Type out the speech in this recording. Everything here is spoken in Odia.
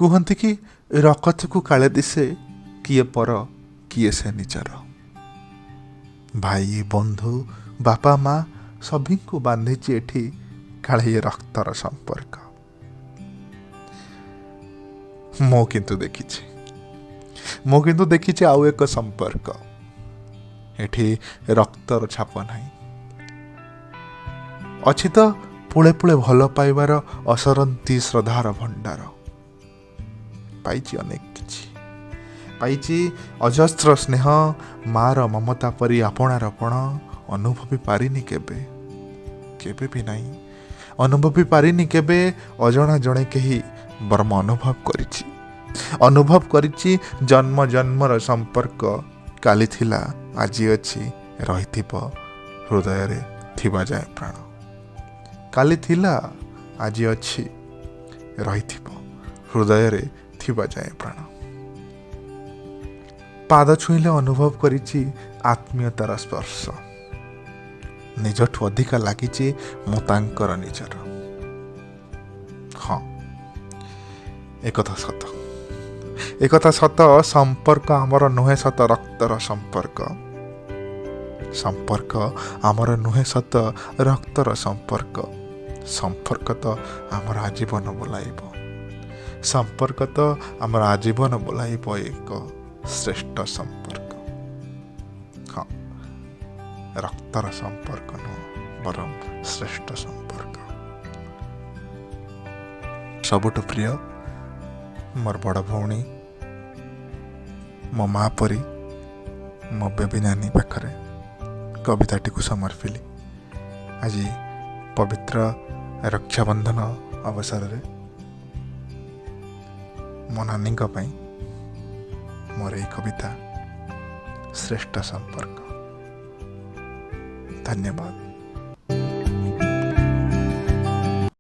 କୁହନ୍ତି କି ରକତକୁ କାଳେ ଦିଶେ କିଏ ପର କିଏ ସେ ନିଜର। ଭାଇ, ବନ୍ଧୁ, ବାପା, ମା ସଭିଙ୍କୁ ବାନ୍ଧିଛି ଏଠି କାଳେ ଇଏ ରକ୍ତର ସମ୍ପର୍କ। ମୁଁ କିନ୍ତୁ ଦେଖିଛି, ମୁଁ କିନ୍ତୁ ଦେଖିଛି ଆଉ ଏକ ସମ୍ପର୍କ। ଏଠି ରକ୍ତର ଛାପ ନାହିଁ, ଅଛି ତ ପୁଳେ ପୁଳେ ଭଲ ପାଇବାର ଅସରନ୍ତି ଶ୍ରଦ୍ଧାର ଭଣ୍ଡାର। ପାଇଛି ଅନେକ କିଛି, ପାଇଛି ଅଜସ୍ର ସ୍ନେହ, ମାର ମମତା ପରି ଆପଣାର ପଣ। ଅନୁଭବି ପାରିନି କେବେ, କେବେ ବି ନାହିଁ, ଅନୁଭବି ପାରିନି କେବେ ଅଜଣା ଜଣେ କେହି, ବରଂ ଅନୁଭବ କରିଛି, ଅନୁଭବ କରିଛି ଜନ୍ମ ଜନ୍ମର ସମ୍ପର୍କ। କାଲି ଥିଲା, ଆଜି ଅଛି, ରହିଥିବ ହୃଦୟରେ ଥିବା ଯାଏ ପ୍ରାଣ। କାଲି ଥିଲା, ଆଜି ଅଛି, ରହିଥିବ ହୃଦୟରେ ଥିବା ଯାଏ ପ୍ରାଣ। ପାଦ ଛୁଇଁଲେ ଅନୁଭବ କରିଛି ଆତ୍ମୀୟତାର ସ୍ପର୍ଶ। ନିଜଠୁ ଅଧିକା ଲାଗିଛି ମୁଁ ତାଙ୍କର ନିଜର। ହଁ, ଏକଥା ସତ, ଏକଥା ସତ। ସମ୍ପର୍କ ଆମର ନୁହେଁ ସତ ରକ୍ତର ସମ୍ପର୍କ, ସମ୍ପର୍କ ଆମର ନୁହେଁ ସତ ରକ୍ତର ସମ୍ପର୍କ। ସମ୍ପର୍କ ତ ଆମର ଆଜୀବନ ବୋଲାଇବ, ସମ୍ପର୍କ ତ ଆମର ଆଜୀବନ ବୋଲାଇବ ଏକ ଶ୍ରେଷ୍ଠ ସମ୍ପର୍କ। ହଁ, ରକ୍ତର ସମ୍ପର୍କ ନୁହଁ, ବରଂ ଶ୍ରେଷ୍ଠ ସମ୍ପର୍କ। ସବୁଠୁ ପ୍ରିୟ ମୋର ବଡ଼ ଭଉଣୀ, ମୋ ମା ପରି ମୋ ବେବି ନାନୀ ପାଖରେ କବିତାଟିକୁ ସମର୍ପିଲି। ଆଜି ପବିତ୍ର ରକ୍ଷାବନ୍ଧନ ଅବସରରେ ମୋ ନାନୀଙ୍କ ପାଇଁ ମୋର ଏଇ କବିତା ଶ୍ରେଷ୍ଠ ସମ୍ପର୍କ। ଧନ୍ୟବାଦ।